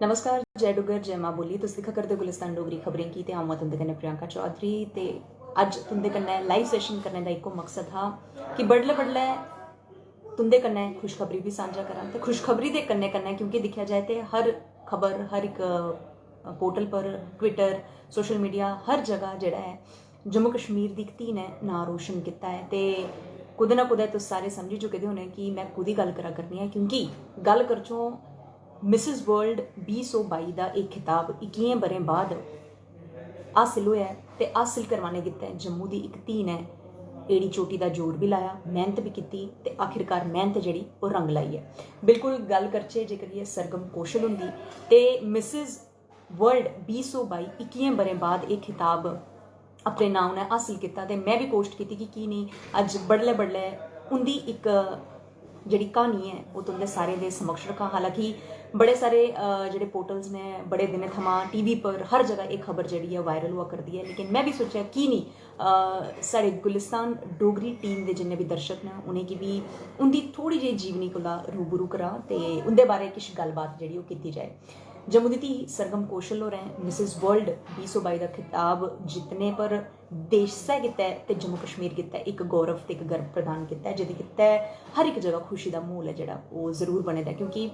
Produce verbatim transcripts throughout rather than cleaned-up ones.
नमस्कार, जय डुग्गर, जय मां बोली। तुस दिक्खा करदे गुलिस्तान डोगरी खबरें गी ते अ'ऊं आं तुं'दे कन्नै प्रियंका चौधरी। ते अज्ज तुं'दे कन्नै लाइव सैशन करने दा इक्को मकसद हा कि बडलै बडलै तुं'दे कन्नै खुशखबरी बी सांझा करां। ते खुशखबरी दे कन्नै कन्नै, क्योंकि दिक्खेआ जाए ते हर खबर, हर इक पोर्टल पर, ट्विटर, सोशल मीडिया, हर जगह जेह्ड़ा ऐ, जम्मू कश्मीर दी इक धी ने नांऽ रोशन कीता ऐ। ते कुतै ना कुतै तुस सारे समझी चुके दे होने कि में कोह्दी गल्ल करा करनी आं, क्योंकि गल्ल करचो मिसिस वर्ल्ड बीह् सौ बाई दा एह् खिताब इक्कियें ब'रें बाद हासल होआ ऐ। ते हासल करवाने गित्तै जम्मू दी इक धी ने एड़ी चोटी दा जोर बी लाया, मैह्नत बी कीती ते आखिरकार मैह्नत जेह्ड़ी ओह् रंग लाई ऐ। बिल्कुल गल्ल करचै जेकर एह् सरगम कौशल हुंदी ते मिसिस वर्ल्ड बीह् सौ बाई इक्कियें ब'रें बाद एह् खिताब अपने नांऽ उ'नें हासल कीता। ते में बी कोशट कीती कि की नेईं अज्ज बडलै बडलै उं'दी इक जेह्ड़ी क्हानी ऐ ओह् तुं'दे सारें दे समक्ष रक्खां। हालांकि बड़े सारे जेह्ड़े पोर्टल्स ने बड़े दिनें थमां टीवी पर हर जगह एह् खबर जेह्ड़ी ऐ वायरल होआ करदी ऐ, लेकिन में बी सोचेआ की नेईं साढ़े गुलिस्तान डोगरी टीम दे जिन्ने बी दर्शक न उ'नेंगी बी उं'दी थोह्ड़ी जेही जीवनी कोला रूबरू करां ते उं'दे बारै किश गल्लबात जेह्ड़ी ओह् कीती जाए। जम्मू दी धी सरगम कौशल होरें मिसिस वर्ल्ड बीह् सौ बाई दा खिताब जित्तने पर देसै गित्तै ते जम्मू कश्मीर गित्तै इक गौरव ते इक गर्व प्रदान कीता ऐ, जेह्दे गित्तै हर इक जगह खुशी दा म्हौल ऐ जेह्ड़ा ओह् जरूर बने दा ऐ। क्योंकि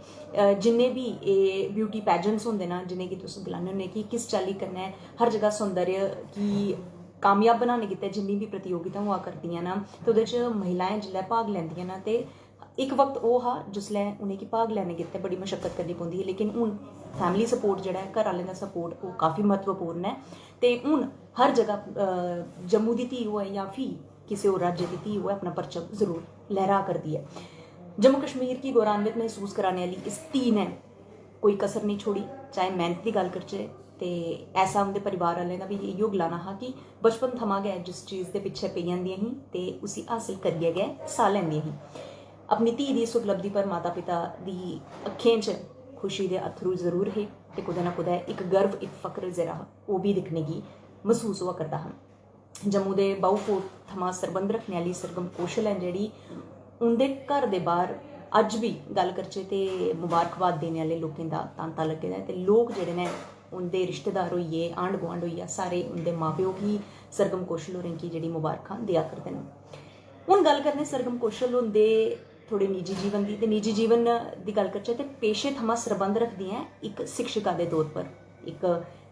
जिन्ने बी एह् ब्यूटी पैजेंट्स होंदे न, जिनेंगी तुस गलाने होन्ने कि किस चाल्ली कन्नै हर जगह सौंदर्य गी कामयाब बनाने गित्तै जिन्नी बी प्रतियोगितां होआ करदियां न, ते ओह्दे च महिलाएं जिसलै भाग लैंदियां न ते इक वक्त ओह् हा जिसलै उ'नेंगी भाग लैने गित्तै बड़ी मशक्कत करनी पौंदी ही, लेकिन हून फैमिली सपोर्ट जेह्ड़ा ऐ, घर आह्लें दा सपोर्ट, ओह् काफी म्हत्तवपूर्ण ऐ। ते हून हर जगह जम्मू दी धी होऐ जां फ्ही किसे होर राज्य दी धी होऐ, अपना परचम जरूर लैहरा करदी ऐ। जम्मू कश्मीर गी गौरवान्वित मसूस कराने आह्ली इस धी ने कोई कसर नेईं छोड़ी, चाहे मेह्नत दी गल्ल करचै ते ऐसा उं'दे परिवार आह्लें दा बी इ'यो गलाना हा कि बचपन थमां गै जिस चीज दे पिच्छें पेई जंदियां ही ते उसी हासल करियै गै साह् लैंदियां ही। अपनी धी दी इस उपलब्धि पर माता पिता दी अक्खें च खुशी दे अत्थरू जरूर हे ते कुतै ना कुतै इक गर्व, इक फख्र जेह्ड़ा हा, ओह् बी दिक्खने गी मसूस होआ करदा हा। जम्मू दे बाहू फोर्ट थमां सरबंध रक्खने आह्ली सरगम कौशल ऐ जेह्ड़ी उं'दे घर दे बाह्र अज्ज बी गल्ल करचै ते मुबारकबाद देने आह्ले लोकें दा तांता लग्गे दा ऐ ते लोक जेह्ड़े न उं'दे रिश्तेदार होई गे, आंढ गुआंढ होई गेआ, सारे उं'दे मां प्यो गी सरगम कौशल होरें गी जेह्ड़ी मुबारखां देआ करदे न। हून गल्ल करने सरगम कौशल हुंदे थोह्ड़े निजी जीवन दी, ते निजी जीवन दी गल्ल करचै ते पेशे थमां सरबंध रखदियां इक शिक्षिका दे तौर पर इक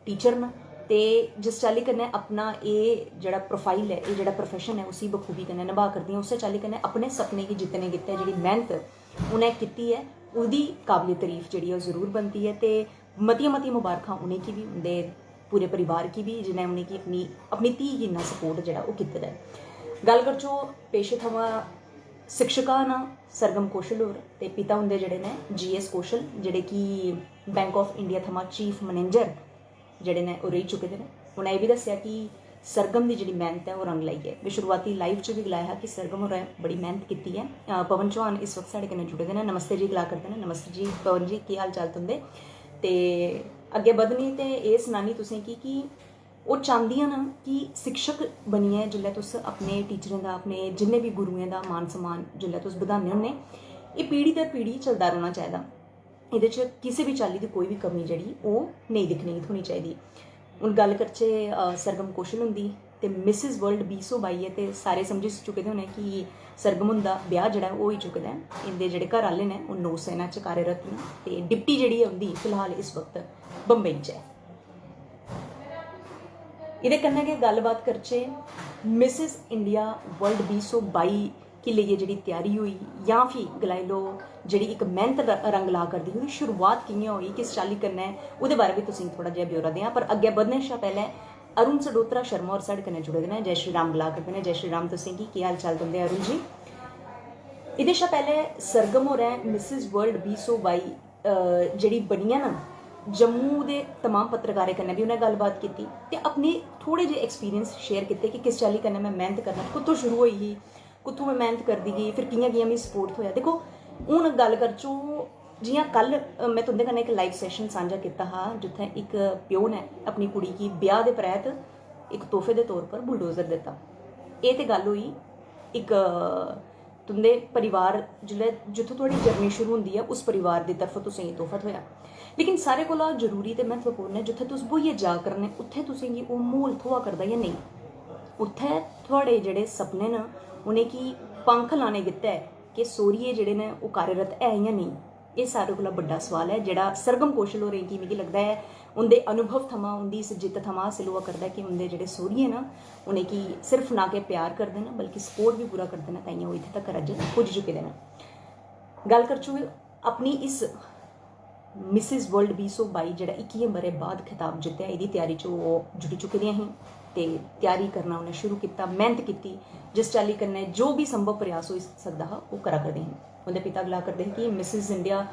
टीचर न। ते जिस चाल्ली कन्नै अपना एह् जेह्ड़ा प्रोफाइल ऐ, एह् जेह्ड़ा प्रोफेशन ऐ, उसी बखूबी कन्नै नभा करदियां, उस्सै चाल्ली कन्नै अपने सपने गी जित्तने गित्तै जेह्ड़ी मेह्नत उ'नें कीती ऐ, ओह्दी काबले तरीफ जेह्ड़ी ऐ ओह् जरूर बनदी ऐ। ते मतियां मतियां मुबारखां उ'नेंगी बी, उं'दे पूरे परिवार गी बी, जि'नें उ'नेंगी अपनी, अपनी धी गी इन्ना सपोर्ट जेह्ड़ा ओह् कीते दा ऐ। गल्ल करचो पेशे थमां शिक्षका न सरगम कौशल होर, ते पिता हुंदे जेह्ड़े न जी एस कौशल, जेह्ड़े कि बैंक ऑफ इंडिया थमां चीफ मैनेजर जेह्ड़े न ओह् रेही चुके दे न। उ'नें एह् बी दस्सेआ कि सरगम दी जेह्ड़ी मेह्नत ऐ ओह् रंग लाई ऐ। में शुरुआती लाइव च बी गलाया हा कि सरगम होरें बड़ी मेह्नत कीती ऐ। अ, पवन चौहान इस वक्त साढ़े कन्नै जुड़े दे न। नमस्ते जी गला करदे न। नमस्ते जी पवन जी, केह् हाल चाल तुं'दे? ते अग्गें बधनी ते एह् सनानी तुसें गी कि ओह् चांह्दियां न कि शिक्षक बनियै जिसलै तुस अपने टीचरें दा, अपने जिन्ने बी गुरुएं दा मान सम्मान जिसलै तुस बधाने होन्ने, एह् पीढ़ी दर पीढ़ी चलदा रौह्ना चाहिदा। एह्दे च किसे बी चाल्ली दी कोई बी कमी जेह्ड़ी ओह् नेईं दिक्खने गी थ्होनी चाहिदी। हून गल्ल करचै, अ, सरगम कौशल हुंदी, ते मिसिस वर्ल्ड बीह् सौ बाई ऐ, ते सारे समझी चुके दे होने कि सरगम हुंदा ब्याह् जेह्ड़ा ऐ ओह् होई चुके दा ऐ। इं'दे जेह्ड़े घर आह्ले न ओह् नौसेना च कार्यरत न, ते डिप्टी जेह्ड़ी ऐ उं'दी फिलहाल इस वक्त बम्बई च ऐ। एह्दे कन्नै गै गल्लबात करचै मिसिस इंडिया वर्ल्ड बीह् सौ बाई गी लेइयै जेह्ड़ी त्यारी होई, जां फ्ही गलाई लैओ जेह्ड़ी इक मेह्नत र-, रंग ला करदी ही, ओह्दी शुरुआत कि'यां होई, किस चाल्ली कन्नै, ओह्दे बारै बी तुसेंगी थोह्ड़ा जेहा ब्यौरा देआं। पर अग्गें बधने शा पैह्लें अरुण सडोत्रा शर्मा होर साढ़े कन्नै जुड़े दे न। जय श्री राम गला करदे न। जय श्री राम तुसेंगी, केह् हाल चाल तुं'दे अरुण जी? एह्दे शा पैह्लें सरगम होरें मिसिस वर्ल्ड बीह् सौ बाई, अ, जेह्ड़ी बनियां न, जम्मू दे तमाम पत्रकारें कन्नै बी उ'नें गल्लबात कीती ते अपने थोह्ड़े जेह् एक्सपीरियंस शेयर कीते कि किस चाल्ली कन्नै में मेह्नत करना, कुत्थों शुरू होई ही, कुत्थों में मेह्नत करदी गेई, फिर कि'यां कि'यां मिगी सपोर्ट थ्होएआ। दिक्खो, हून गल्ल करचो, जि'यां कल, अ, में तुं'दे कन्नै इक लाइव सैशन सांझा कीता हा, जित्थै इक प्यो ने अपनी कुड़ी गी ब्याह् दे परैह्त इक तोहफे दे तौर पर बुलडोजर दित्ता। एह् ते गल्ल होई इक, अ, तुं'दे परिवार, जिसलै, जित्थूं थुआढ़ी जर्नी शुरू होंदी ऐ, उस परिवार दी तरफों तुसेंगी तोहफा थ्होएआ। लेकिन सारे कोला जरूरी ते म्हत्तवपूर्ण ऐ, जित्थै तुस ब्होइयै जा करने, उत्थै तुसेंगी ओह् म्हौल थ्होआ करदा जां नेईं। उत्थै थुआढ़े जेह्ड़े सपने न, उ'नेंगी पंख लाने गित्तै कि सौह्रिये जेह्ड़े न, ओह् कार्यरत है जां नेईं। एह् सारे कोला बड्डा सोआल ऐ, जेह्ड़ा सरगम कौशल होरें गी, मिगी लगदा ऐ, उं'दे अनुभव थमां, उं'दी इस जित्त थमां हासल होआ करदा ऐ कि उं'दे जेह्ड़े सौह्रिये न, उ'नेंगी सिर्फ ना के प्यार करदे न, बल्कि सपोर्ट बी पूरा करदे न, ताइयें ओह् इत्थै तक्कर अज्ज पुज्जी चुके दे न। गल्ल करचै अपनी इस मिसिस वर्ल्ड बीह् सौ बाई, जेह्ड़ा इक्कियें ब'रें बाद खिताब जित्तेआ, एह्दी त्यारी च ओह् जुटी चुकी दियां हियां ते त्यारी करना उ'नें शुरू कीता, मेह्नत कीती, जिस चाल्ली कन्नै जो बी संभव प्रयास होई सकदा हा, ओह् करा करदे हे। उं'दे पिता गला करदे हे कि मिसिस इंडिया,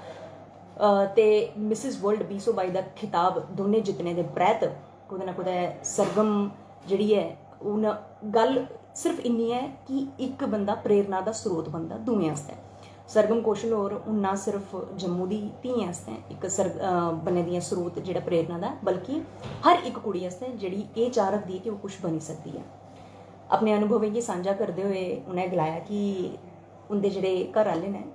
अ, ते मिसिस वर्ल्ड बीह् सौ बाई दा खिताब दौनें जित्तने दे परैत कुतै ना कुतै सरगम जेह्ड़ी ऐ, हून गल्ल सिर्फ इन्नी ऐ कि इक बंदा प्रेरणा दा स्रोत बनदा दूएं आस्तै। सरगम कौशल होर हून ना सिर्फ जम्मू दी धियें आस्तै इक सर-, अ, बने दियां स्रोत जेह्ड़ा प्रेरणा दा, बल्कि हर इक कुड़ी आस्तै जेह्ड़ी एह् चाह् रखदी ऐ कि ओह् कुछ बनी सकदी ऐ। अपने अनुभवें गी सांझा करदे होए उ'नें गलाया कि उं'दे जेह्ड़े घर आह्ले न,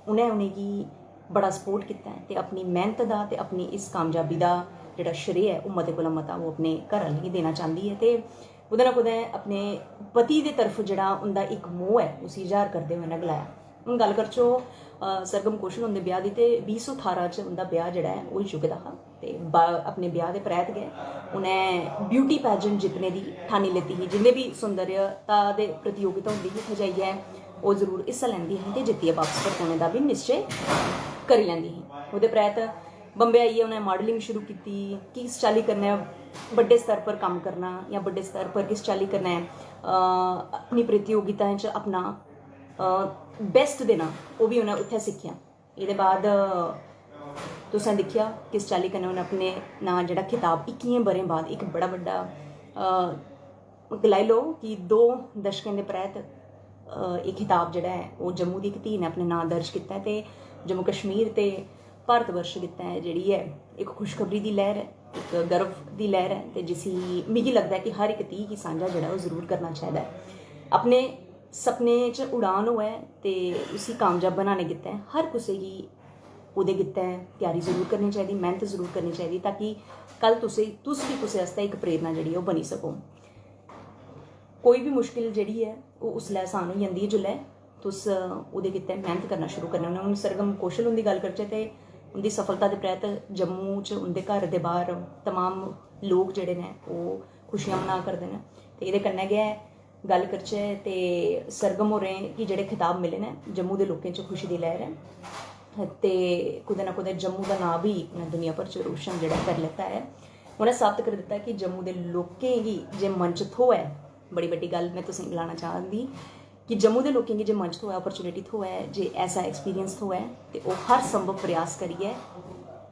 उ'नें उ'नेंगी बड़ा सपोर्ट कीता ऐ ते अपनी मेह्नत दा ते अपनी इस कामयाबी दा जेह्ड़ा श्रेय ऐ, ओह् मते कोला मता ओह् अपने घर आह्लें गी देना चांह्दी ऐ ते कुतै ना कुतै अपने पति दे तरफ जेह्ड़ा उं'दा इक मोह् ऐ, उसी इजहार करदे होए उ'नें गलाया। हून गल्ल करचै, अ, सरगम कौशल हुंदे ब्याह् दी, ते बीह् सौ ठारां च उं'दा ब्याह् जेह्ड़ा ऐ, ओह् होई चुके दा हा। ते बा-, अपने ब्याह् दे परैत गै उ'नें ब्यूटी पैजेंट जित्तने दी ठानी लैती ही। जिन्ने बी सौंदर्यता दे प्रतियोगिता होंदी ही, उत्थै जाइयै ओह् जरूर हिस्सा लैंदी ही ते जित्तियै बापस परतोने दा बी निश्चय करी लैंदी ही। ओह्दे परैत बम्बे आइयै उ'नें माडलिंग शुरू कीती, किस चाल्ली कन्नै बड्डे स्तर पर कम्म करना जां बड्डे स्तर पर किस चाल्ली कन्नै, अ, अपनी प्रतियोगिताएं च अपना, अ, बेस्ट देना, ओह् बी उ'नें उत्थै सिक्खेआ। एह्दे बाद तुसें दिक्खेआ किस चाल्ली कन्नै उ'नें अपने नांऽ जेह्ड़ा खिताब इक्कियें ब'रें बाद इक बड़ा बड्डा, अ, गलाई लैओ कि दो दशकें दे परैत, अ, एह् खिताब जेह्ड़ा ऐ, ओह् जम्मू दी इक धी ने अपने नांऽ दर्ज कीता ऐ ते जम्मू कश्मीर ते भारत वर्ष गित्तै जेह्ड़ी ऐ, इक खुशखबरी दी लैह्र ऐ, इक गर्व दी लैह्र ऐ ते जिसी मिगी लगदा ऐ कि हर इक धी गी सांझा जेह्ड़ा ऐ, ओह् जरूर करना चाहिदा ऐ। अपने सपने च उड़ान होऐ ते उसी कामयाब बनाने गित्तै हर कुसै गी ओह्दे गित्तै त्यारी जरूर करनी चाहिदी, मेह्नत जरूर करनी चाहिदी, ताकि कल तुसें, तुस बी कुसै आस्तै इक प्रेरणा जेह्ड़ी ऐ, ओह् बनी सको। कोई बी मुश्किल जेह्ड़ी ऐ, ओह् उसलै असान होई जंदी ऐ, जिसलै तुस ओह्दे गित्तै मेह्नत करना शुरू करने होन्ने। हून सरगम कौशल हुंदी गल्ल करचै ते उं'दी सफलता दे परैत जम्मू च उं'दे घर दे बाह्र तमाम लोक जेह्ड़े न, ओह् खुशियां मना करदे न। ते एह्दे कन्नै गै गल्ल करचै ते सरगम होरें गी जेह्ड़े खिताब मिले न, जम्मू दे लोकें च खुशी दी लैह्र ऐ ते कुतै ना कुतै जम्मू दा नांऽ बी उ'नें दुनिया भर च रोशन जेह्ड़ा करी लैता ऐ। उ'नें साबत करी दित्ता कि जम्मू दे लोकें गी जे मंच थ्होऐ, बड़ी बड्डी गल्ल में तुसेंगी गलाना चाह्न्नी कि जम्मू दे लोकें गी जे मंच थ्होऐ, अपॉर्चुनिटी थ्होऐ, जे ऐसा एक्सपीरियंस थ्होऐ, ते ओह् हर संभव प्रयास करियै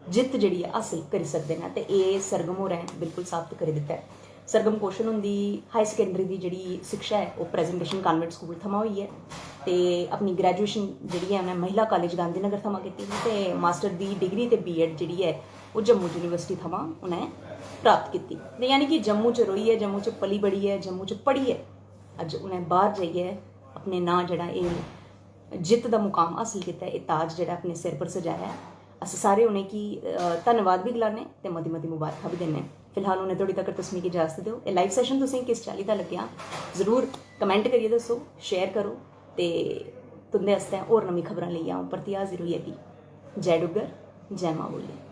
जित्त जेह्ड़ी ऐ, हासल करी सकदे न। ते एह् सरगम होरें बिल्कुल साबत करी दित्ता ऐ। सरगम कौशल हुंदी हाई सकैंडरी दी जेह्ड़ी शिक्षा ऐ, ओह् प्रेजेंटेशन कॉन्वेंट स्कूल थमां होई ऐ ते अपनी ग्रेजुएशन जेह्ड़ी ऐ, उ'नें महिला कॉलेज गांधीनगर थमां कीती ही ते मास्टर दी डिग्री ते बीएड जेह्ड़ी ऐ, ओह् जम्मू यूनिवर्सिटी थमां उ'नें प्राप्त कीती। ते यानी कि जम्मू च रोहियै, जम्मू च पली बढ़ियै, जम्मू च पढ़ियै अज्ज उ'नें बाह्र जाइयै अपने नांऽ जेह्ड़ा एह् जित्त दा मुकाम हासल कीता, एह् ताज जेह्ड़ा अपने सिर पर सजाया ऐ। अस सारे उ'नेंगी, अ, धन्नवाद बी गलाने ते मती मती मुबारखां बी दिन्ने। फिलहाल उ'नें धोड़ी तगर तुस मिगी इजाजत देओ। एह् लाइव सैशन तुसेंगी किस चाल्ली दा लग्गेआ, जरूर कमेंट करियै दस्सो, शेयर करो ते तुं'दे आस्तै होर नमीं खबरां लेइयै अ'ऊं परतियै हाजिर होई जागी। जय डुग्गर, जय मां बोली।